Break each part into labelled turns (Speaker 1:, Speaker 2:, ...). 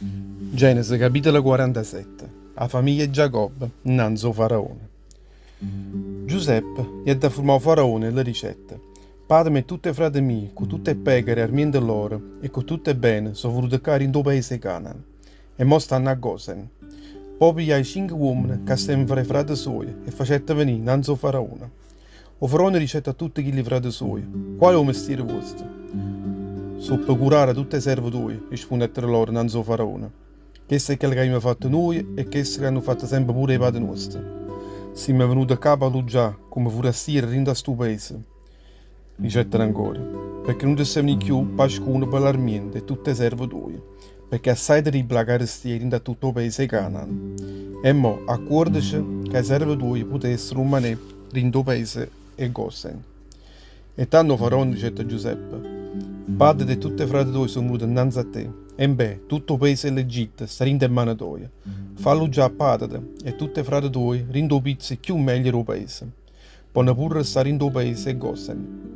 Speaker 1: Genesi capitolo 47 'A famiglia 'e Giacobbe 'nnanze 'o faraone. Giuseppe jette a furmà 'o faraone e le dicette, Pàteme e tutt' 'e frate mie, cu tutt' 'e pecore e armiente loro e cu tutt' 'e bene, so' venute ccà dint' 'o paese 'e Canaan e mò stanno a Gosen. Po' pigliaje cinche uommene ca stevano fra 'e frate suoje e facette venì 'nnanze 'o faraone. O faraone dicette a tutte chilli frate suoje, Qual è 'o mestiere vuosto? So' pecurare tutt' 'e serve tuoje, rispunnettero loro 'nnanze 'o faraone. Chesto è chello c'avimmo fatto nuje e chesto c'hanno fatto sempe pure 'e pate nuoste. Simme venute ccà p'alluggià comme furastiere dint' a stu paese. Dicettero ancora, Pecché nun ce stevano cchiù pascune pe l'armiente 'e tutt' 'e serve tuoje, pecché assaje terribile 'a carestia dint' a tutto 'o paese 'e Canaan. E mò accuordece ca 'e serve tuoje putessero rummanè dint' 'o paese 'e Gosen. E tanno 'o faraone dicette a Giuseppe, Pàtete e tutt' 'e frate tuoje so' venute 'nnanze a te, embè, tutto 'o paese 'e ll'Egitto sta dint' 'e mmane toje. Fa alluggià a pàtete e tutt' 'e frate tuoje dint' 'o pizzo cchiù meglio d' 'o paese. Ponno pure restà dint' 'o paese 'e Gosen.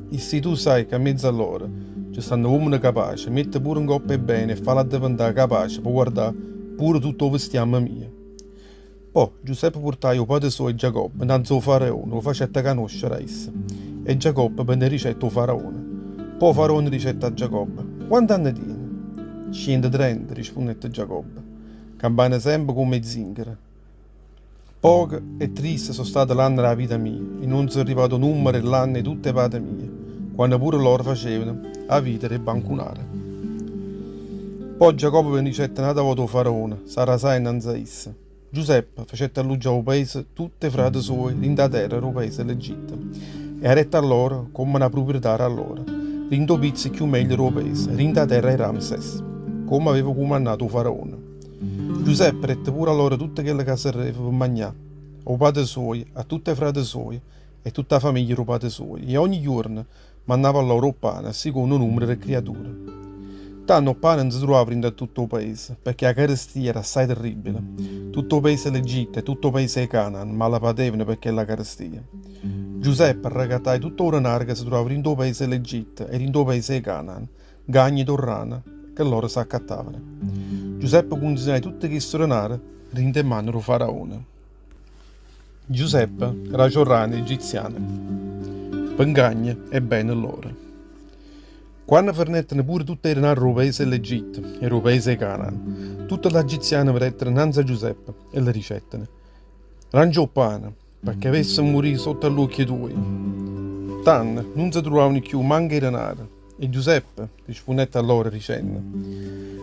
Speaker 1: E si tu saje ca 'mmiez'a lloro ce stanno uommene capace, miette pure 'ncopp' 'e bene e falle addeventà capace pe guardà pure tutto 'o vestiamme mio. Po' Giuseppe purtaje 'o pate suoje Giacobbe 'nnanze 'o faraone e 'o facette canoscere a isso. E Giacobbe benedicette 'o faraone. Po' 'o faraone dicette a Giacobbe, Quant'anne tiene? Cientotrenta, rispunnette Giacobbe, campanno sempe comme 'e zinghere. Poche e triste so' state l'anne d' 'a vita mia e nun so' arrivato 'o nummero 'e ll'anne 'e tutt' 'e pate mie, quanno pure loro facevano 'a vita d' 'e bancunare. Po' Giacobbe benedicette n'ata vota 'o faraone, s'arrasaje 'nnanze a isso. Giuseppe facette alluggià 'o paese tutt' 'e frate suoje dint' 'a terra d' 'o paese 'e l'Egitto e 'a dette a loro comme na pruprietà d' 'a loro, dint' 'o pizzo cchiù meglio d' 'o paese, dint' 'a terra 'e Ramses, comme aveva cumannato 'o faraone. Giuseppe dette pure a loro tutto chello ca serveva pe magnà, 'o pate suojo, a tutte 'e frate suoje e tutta 'a famiglia d' 'o pate suojo, e ogni juorno mannava a loro 'o pane a siconno 'o nummero d' 'e criature. Tanno 'o pane 'n se truvava dint' a tutto 'o paese, pecché 'a carestia era assaje terribile. Tutto 'o paese 'e l'Egitto e tutto 'o paese 'e Canaan malapatevano pe chella carestia. Giuseppe arrecattaje tutto 'o denaro ca se truvava dint' 'o paese 'e l'Egitto e dint' 'o paese 'e Canaan, 'ncagno d' 'o rano che loro s'accattavano. Giuseppe cunzignaje tutto chisto denaro dint' 'e mane d' 'o faraone. Giuseppe dace 'o rano 'e egiziane pe 'ncagno 'e bene loro. Quanno fernettero pure tutt' 'e denare d' 'o paese 'e ll'Egitto e d' 'o paese 'e Canaan, tutte ll'agiziane vedettero 'nnanze a Giuseppe e le dicettero, Dance 'o ppane, pecché avessemo murì sotto a ll'uocchie tuoje. Tanno nun se truvavano cchiù manco 'e denare. E Giuseppe rispunnette a loro dicenno,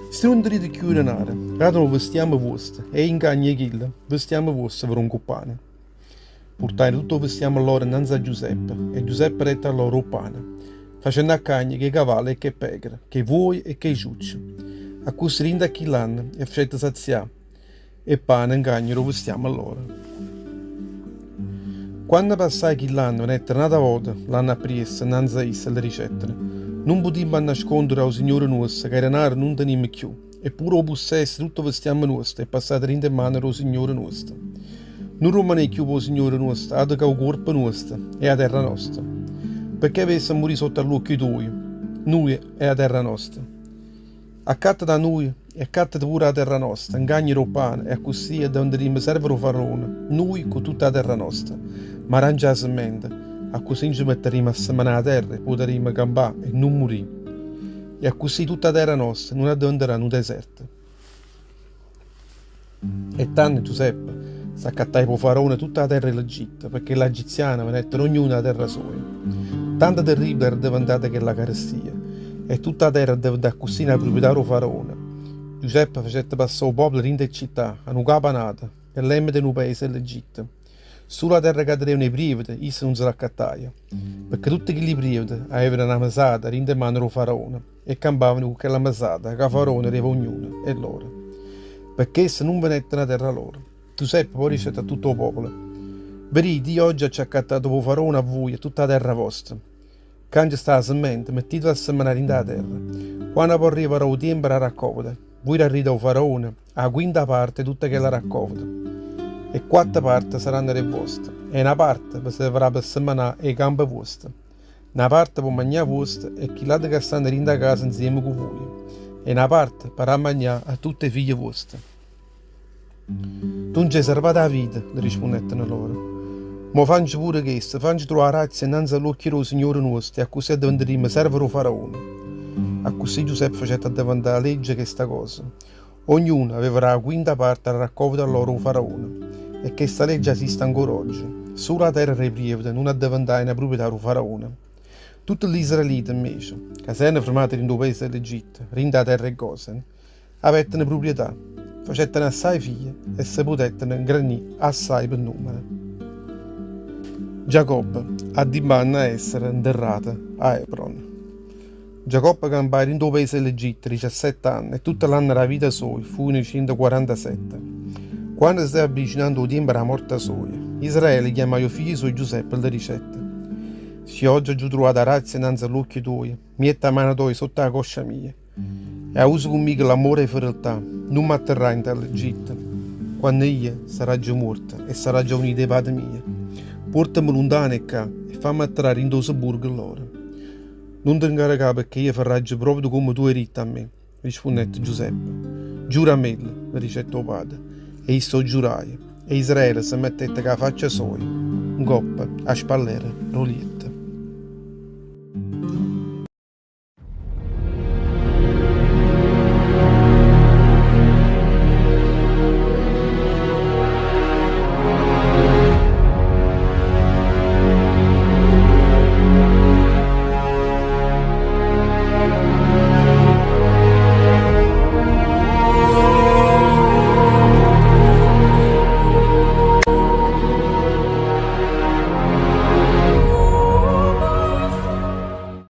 Speaker 1: Si nun tenite cchiù denare, dateme 'o vestiame vuosto e io 'ncagno 'e chillo vestiame vuosto ve dongo 'o ppane. Purtajeno tutto 'o vestiame lloro 'nnanze a Giuseppe e Giuseppe dette a loro 'o ppane, facenno a cagno ch' 'e cavalle e ch' 'e pecore, ch' 'e vuoje e ch' 'e ciucce. Accussì dint' a chill'anno 'e facette sazià 'e pane 'ncagno d' 'o vestiame lloro. Quanno passaje chill'anno venettero n'ata vota, l'anno appriesso, 'nnanze a isso e le dicettero, Nun putimmo annascondere a 'o signore nuosto ca 'e denare nun tenimmo cchiù, e pure 'o pussesso 'e tutto 'o vestiame nuosto è passato dint' 'e mmane d' 'o signore nuosto. Nun rummanè cchiù p' 'o signore nuosto ato ca 'o cuorpo nuosto e 'a terra nosta. Pecché avessemo murì sotto a ll'uocchie tuoje, nuje e 'a terra nosta? Accattete a nuje e accattete pure 'a terra nosta, 'ncagno d' 'o ppane, e accussì addeventarrimmo serve d' 'o Faraone, nuje cu tutta 'a terra nosta. Ma dance 'a semmente, accussì nce mettarrimmo a semmenà 'a terra e putarrimmo campà e nun murì. E accussì tutta 'a terra nosta nun addeventarà nu deserto. E tanno Giuseppe s'accattaje p' 'o Faraone tutta 'a terra 'e l'Egitto, pecché ll'agiziane venettero ognuno â terra soja. Tanto terribile era addeventata chella carestia, e tutta 'a terra addeventò accussì na pruprietà d' 'o Faraone. Giuseppe facette passà 'o popolo dint' 'e città, 'a nu capo a n'ato, pe lemmete 'e nu paese 'e l'Egitto. Sulo 'a terra ca tenevano 'e prievete, isso nun se l'accattaje, pecché tutte chilli prievete avevano na mesata dint' 'e mane d' 'o Faraone e campavano cu chella mesata ca 'o Faraone deva a ognuno 'e loro. Pe chesto nun venettero 'a terra loro. Giuseppe po' dicette a tutto 'o popolo, Vedite, io ogge aggio accattato p' 'o Faraone a vuje e tutta 'a terra vosta. Ccà nce sta 'a semmente, mettitela a semmenà dint' 'a terra. Quanno po' arrivarrà 'o tiempo d' 'a raccòveta, vuje darrite a 'o Faraone 'a quinta parte 'e tutta chella raccòveta, e quatto parte saranno d' 'e voste, e na parte ve servarrà pe semmenà 'e campe vuoste, na parte p' 'o magnà vuosto e chill'ate ca stanno dint' 'a casa nzieme cu vuje. E na parte pe dà a magnà a tutt' 'e figlie vuoste. Tu nce 'e sarvato 'a vita, le rispunnetteno loro. Mo fance pure chesto, fance truvà 'a grazia nnanze a ll'uocchie d' 'o signore nuosto e accussì addeventarrimmo serve d' 'o Faraone. Accussì Giuseppe facette addeventà legge chesta cosa. Ognuno aveva dà 'a quinta parte d' 'a raccolta lloro ô Faraone. E chesta legge esiste ancora ogge. Sulo 'a terra d' 'e prievete nun addeventaje na pruprietà d' 'o Faraone. Tutte ll'israelite, invece, ca s'erano fermate dint' 'o paese 'e ll'Egitto, dint' 'a terra 'e Gosen, Avetteno pruprietà, facetteno assaje figlie e se putetteno ngrannì assaje pe nummero. Giacobbe addimmanna 'e essere nterrato a Hebron. Giacobbe campaje dint' 'o paese 'e ll'Egitto diciassette anne e tutte ll'anne d' 'a vita soja fujeno cientoquarantasette. Quanno se steva avvicinando 'o tiempo d' 'a morta soja, Israele chiammaje 'o figlio suojo Giuseppe e lle dicette, Si ogge aggio truvato 'a grazia nnanze a ll'uocchie tuoje, miette 'a mano toja sotto 'a coscia mia. E ausa cu mmico l'ammore 'e fedeltà, nun m'atterrà 'int'a ll'Egitto, quanno io sarraggio muorto e sarraggio aunito 'e pate mie. Puortame luntano 'e ccà e famme atterrà dint' 'o sebburgo lloro. Nun te 'ncarrecà pecché io farraggio proprio comme tu hê ditto a me, rispunnette Giuseppe. Giurammello, le dicette 'o pate, e isso 'o giuraje, e Israele se mettette cu 'a faccia soja 'ncoppa 'a spallera d' 'o lietto.